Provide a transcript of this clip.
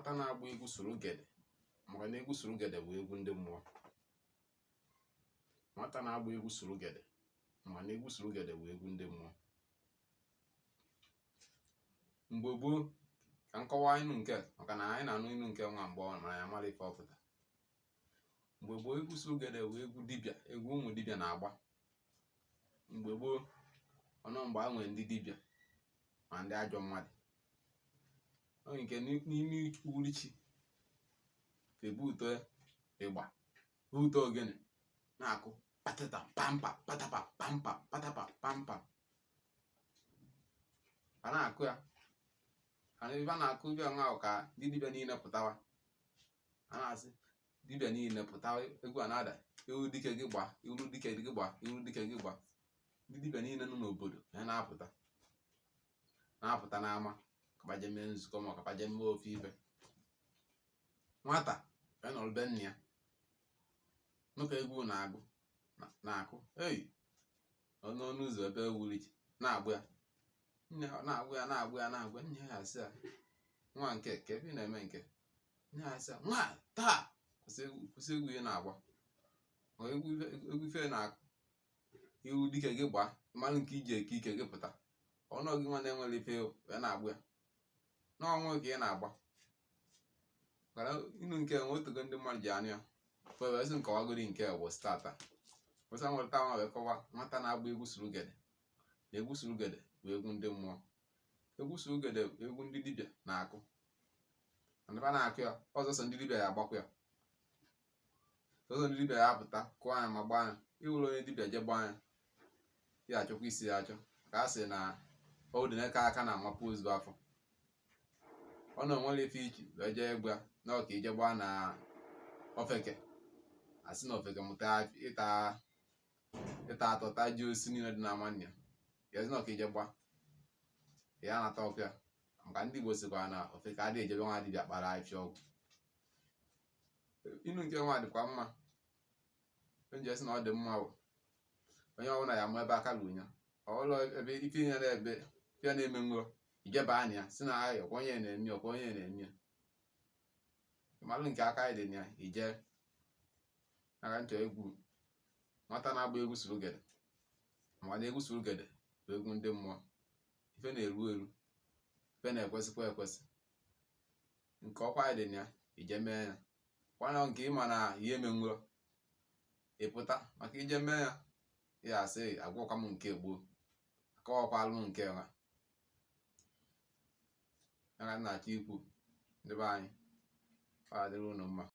Nwata na-agba egwu surugede, maka na egwu surugede bụ egwu ndị mmụọ. Nwata na-agba egwu surugede, maka na egwu surugede bụ egwu ndị mmụọ. Mgbe gboo, ka m kọwaa inu nke, maka na anyị na-anụ inu nke nwa mgbe ọ mara ya mara ife ọ pụtara. Mgbe gboo, egwu surugede bụ egwu dibịa, egwu ụmụ dibịa na-agba mgbe gboo. Ọnụ mgbe a nwere ndị dibịa ma ndị ajọ mmadụ, onye nke n'ime uhuruchi ebu ụtọ ịgba, bu ụtọ ogene na-akụ patata pampa patapa pampa patapa pampa, a na-akụ ya. Ana ebe a na-akụ ibe nwa ahụ ka ndị dibịa niile pụtawa. A na-asị dibịa niile pụtawa, egwu a na-ada, iwu dike gị gba, iwu dike gị gba, iwu dike gị gba. Ndị dibịa niile nọ n'obodo ha na-apụta, na-apụta n'ama ka fa jee mee nzukọ ma ka fa jee mee ofe ife. Nwata wee nọrọ be nna ya nụ ka egwu na-agụ na-akụ ei n'ọnụ ụzọ ebe ewulichi na-agbụ ya, nne ya na-agbụ ya, na-agbụ ya, na-agbụ ya. Nne ya asị ya, "Nwa nke ka ebe ị na-eme nke?" Nne ya asị ya, "Nwa taa, kwụsị egwu, kwụsị egwu ị na-agba. Ma egwu ife na-akụ iwu dike gị gbaa, mmanụ nke iji eke ike gị pụta ọnụ gị nwa na-enwere ife wee na-agbụ ya n'ọnwụ ka ị na-agba." Mana inu nke nwe otogo ndị mmadụ ji anụ ya wee sị nkọwagodi nke bụ stata kwụsị nweta nwa wee kọwa nwata na-agba egwu surugede na egwu surugede bụ egwu ndị mmụọ. Egwu surugede bụ egwu ndị dibịa na-akụ. Mana ebe a na-akụ ya ọzọ, sọ ndị dibịa ya agbakwa ya ọzọ, ndị dibịa ya apụta kụọ anya ma gbaa anya. Iwere onye dibịa jee gbaa anya ya achọkwa isi ya achọ ka a sị na ọ dị n'aka aka na-amapụ ozu afọ. Ọ na onwere ife ichi wee jee egwu ya na ọka ije gbaa na ofeke, asị na ofeke mụta ịta ịta atọ taa ji osisi niile dị n'ama nna ya, ya sị na ọka ije gbaa ya anata ọkụ ya, maka ndị Igbo sịkwa na ofeke adịghị ejebe nwa dibịa kpara afịa ọgwụ. Inu nke nwa dịkwa mma. Onye sị na ọ dị mma bụ onye ọbụla ya ama ebe aka ruru ya. Ọbụla ebe ife ya na-ebe ife ya na-eme nwụrụ ijeba anya ya si na ayọ ọkwa onye na-eme, ọkwa onye na-eme ya malụ nke aka dị na ya ije aka nchọ egwu. Nwata na-agba egwu surugede, ma na egwu surugede bụ egwu ndị mmụọ. Ife na-eru eru, ife na-ekwesịkwa ekwesị, nke ọkwa dị na ya ije mee ya kwana nke ịma na ihe emenwuro ịpụta maka ije mee ya, ya asị agwọkwa m nke gboo, akọwakwalụ m nke nwa ya ka m na-achọ ikwu. Ndị be anyị, ọ adịrị unu mma.